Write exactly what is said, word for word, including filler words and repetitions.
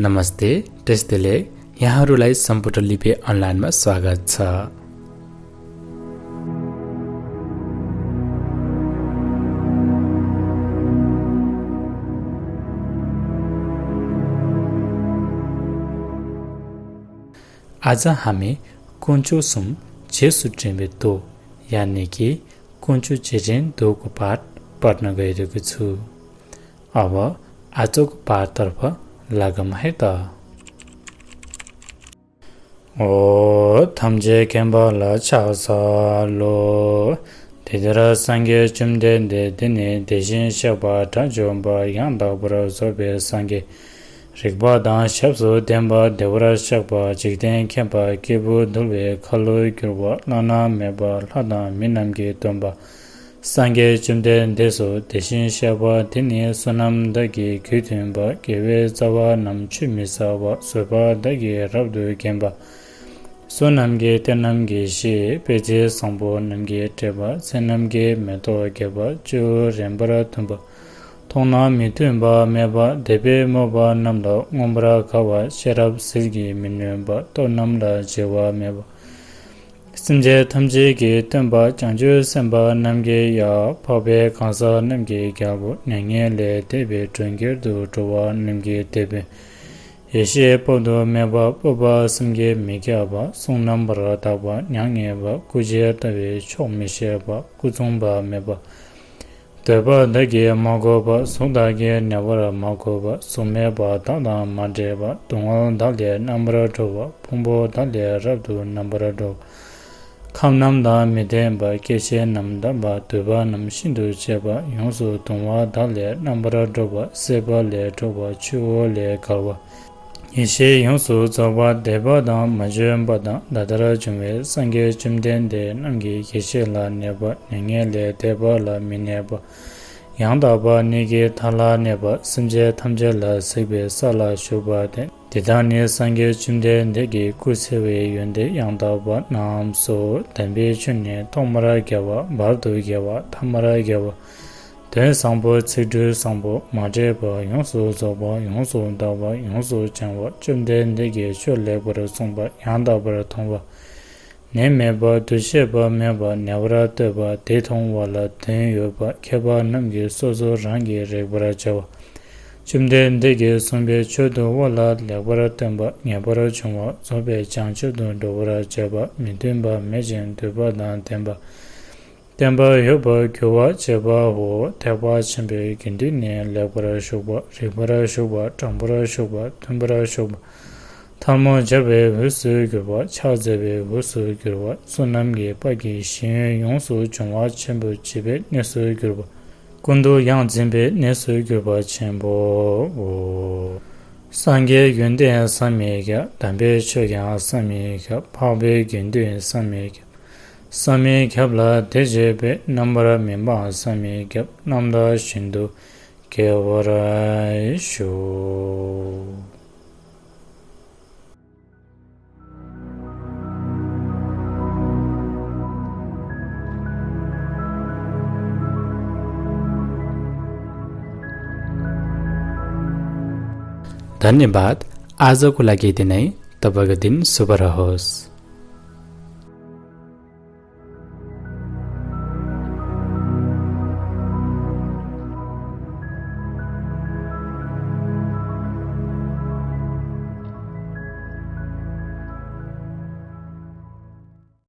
नमस्ते, टेस्ट दिले, यहाँहरूलाई सम्पूर्ण लिपि अनलाइनमा स्वागत छ। आज हामी कुन्चो सुम जेसु ट्रेम्बे दो, यानी कि कुन्चो जेजेन दोको पाठ पढ्न गइरहेको छु। अब आजको पाठतर्फ लागौँ है त। འོ། ཐམས་ཅད་མཁྱེན་པ་ལ་ཕྱག་འཚལ་ལོ། དེ་ལྟར་སངས་རྒྱས་བཅོམ་ལྡན་འདས་དེ་ནི་དེ་བཞིན་གཤེགས་པ་དགྲ་བཅོམ་པ་ཡང་དག་པར་རྫོགས་པའི་སངས་རྒྱས། རིག་པ་དང་ཞབས་སུ་ལྡན་པ་བདེ་བར་གཤེགས་པ་འཇིག་རྟེན་མཁྱེན་པ་སྐྱེས་བུ་འདུལ་བའི་ཁ་ལོ་སྒྱུར་བ་བླ་ན་མེད་པ་ལྷ་དང་མི་རྣམས་ཀྱི་སྟོན་པ། སངས་རྒྱས་བཅོམ་ལྡན་འདས་སོ། དེ་བཞིན་གཤེགས་པ་དེ་ནི་བསོད་ནམས་དག་གི་རྒྱུས་མཐུན་པ། དགེ་བའི་རྩ་བ་རྣམས་ཆུད་མི་ཟ་བ། བཟོད་པ་དག་གིས་རབ་ཏུ་བརྒྱན་པ། བསོད་ནམས་ཀྱི་གཏེར་རྣམས་ཀྱི་གཞི། དཔེ་བྱད་བཟང་པོ་རྣམས་ཀྱིས་སྤྲས་པ། ཚེ་རྣམས་ཀྱི་མེ་ཏོག་རྒྱས་པ། སྤྱི་བོ་རིམ་པར་མཐུན་པ། མཐོང་ན་མི་མཐུན་པ་མེད་པ། དད་པས་མོས་པ་རྣམས་ལ་མངོན་པར་དགའ་བ། ཤེས་རབ་ཟིལ་གྱིས་མི་ནོན་པ། བསྟོད་རྣམས་ལ་འགྱུར་བ་མེད་པ། སེམས་ཅན་ཐམས་ཅད་ཀྱི་སྟོན་པ། བྱང་ཆུབ་སེམས་དཔའ་རྣམས་ཀྱི་ཡབ། འཕགས་པའི་གང་ཟག་རྣམས་ཀྱི་རྒྱལ་པོ། མྱ་ངན་ལས་འདས་པའི་གྲོང་ཁྱེར་དུ་འགྲོ་བ་རྣམས་ཀྱི་དེད་དཔོན། ཡེ་ཤེས་དཔག་ཏུ་མེད་པ། སྤོབས་པ་བསམ་གྱིས་མི་ཁྱབ་པ། གསུང་རྣམ་པར་དག་པ། མྱ་ངན་པ། སྐུ་བྱད་ལྟ་བུའི་ཕྱོགས་མི་ཤེས་པ། སྐུ་མཚུངས་པ་མེད་པ། འདོད་པ་དག་གིས་མ་གོས་པ། གཟུགས་དག་གིས་གནས་པར་མ་གོས་པ། གཟུགས་མེད་པ་དག་དང་མ་འདྲེས་པ། སྡུག་བསྔལ་དག་ལས་རྣམ་པར་གྲོལ་བ། ཕུང་པོ་དག་ལས་རབ་ཏུ་རྣམ་པར་གྲོལ་བ། ཁམས་རྣམས་དང་མི་ལྡན་པ། སྐྱེ་མཆེད་རྣམས་དག་པ། འདུས་པ་རྣམས་ཤིན་ཏུ་ཆེ་བ། ཡོངས་སུ་གདུང་བ་དག་ལས་རྣམ་པར་གྲོལ་བ། སྲེད་པ་ལས་གྲོལ་བ། ཆུ་བོ་ལས་བརྒལ་བ། ཡེ་ཤེས་ཡོངས་སུ་རྫོགས་པ། འདས་པ་དང་མ་བྱོན་པ་དང་ད་ལྟར་བྱུང་བའི་སངས་རྒྱས་བཅོམ་ལྡན་འདས་རྣམས་ཀྱི་ཡེ་ཤེས་ལ་གནས་པ། མྱ་ངན་ལས་འདས་པ་ལ་མི་གནས་པ། ཡང་དག་པར་གནས་ཀྱི་མཐའ་ལ་གནས་པ། སེམས་ཅན་ཐམས་ཅད་ལ་གཟིགས་པའི་ས་ལ་བཞུགས་པ་སྟེ། དེ་དག་ནི་སངས་རྒྱས་བཅོམ་ལྡན་འདས་ཀྱི་སྐུ་ཚེ་བའི་ཡོན་ཏན་ཡང་དག་པ་རྣམས་སོ། དམ་པའི་ཆོས་ནི་ཐོག་མར་རྒྱལ་བ། བར་དུ་རྒྱལ་བ། ཐ་མར་རྒྱལ་བ། དོན་བཟང་པོ། ཚིག་འབྲུ་བཟང་པོ། མ་འདྲེས་པ། ཡོངས་སུ་རྫོགས་པ། ཡོངས་སུ་དག་པ། ཡོངས་སུ་བྱང་བ། བཅོམ་ལྡན་འདས་ཀྱིས་ཆོས་ལེགས་པར་གསུངས་པ་ཡང་དག་པར་མཐོང་བ། ནད་མེད་པ། འདུ་ཤེས་པ་མེད་པ། ཉེ་བར་གཏོད་པ། དེ་མཐོང་བ་ལ་དོན་ཡོད་པ། མཁས་པ་རྣམས་ཀྱིས་སོ་སོ་རང་གིས་རིག་པར་བྱ་བ། བཅོམ་ལྡན་འདས་ཀྱིས་གསུངས་པའི་ཆོས་འདུལ་བ་ལ་ལེགས་པར་སྟོན་པ། ངེས་པར་འབྱུང་བ། རྫོགས་པའི་བྱང་ཆུབ་ཏུ་འགྲོ་བར་བྱེད་པ། མི་མཐུན་པ་མེད་ཅིང་འདུས་པ་དང་ལྡན་པ། བརྟན་པ་ཡོད་པར་འགྱུར་བར་བྱེད་པའོ། ཐེག་པ་ཆེན་པོའི་དགེ་འདུན་ནི་ལེགས་པར་ཞུགས་པ། རིག་པར་ཞུགས་པ། དྲང་པོར་ཞུགས་པ། མཐུན་པར་ཞུགས་པ། ཐལ་མོ་སྦྱར་བའི་འོས་སུ་གྱུར་པ། ཕྱག་འཚལ་བའི་འོས་སུ་གྱུར་པ། བསོད་ནམས་ཀྱི་དཔལ་གྱི་ཞིང་ཡོངས་སུ་འབྱུང་བ་ཆེན་པོ་བྱེད་པའི་གནས་སུ་གྱུར་པ། ཀུན་ཏུ་ཡང་འཛིན་པའི་གནས་སུ་གྱུར་པ་ཆེན་པོའོ། སངས་རྒྱས་ཡོན་ཏན་བསམ་མི་ཁྱབ། དམ་པའི་ཆོས་ཀྱང་བསམ་མི་ཁྱབ། འཕགས་པའི་དགེ་འདུན་བསམ་མི་ཁྱབ། བསམ་མི་ཁྱབ་ལ་དད་བྱེད་པའི། རྣམ་པར་སྨིན་པ་བསམ་མི་ཁྱབ། རྣམ་དག་བཞིན་དུ་དགེ་བར་ཞུགས། धन्यवाद। आजको लागि यति नै। तपाईँको दिन शुभ रहोस्।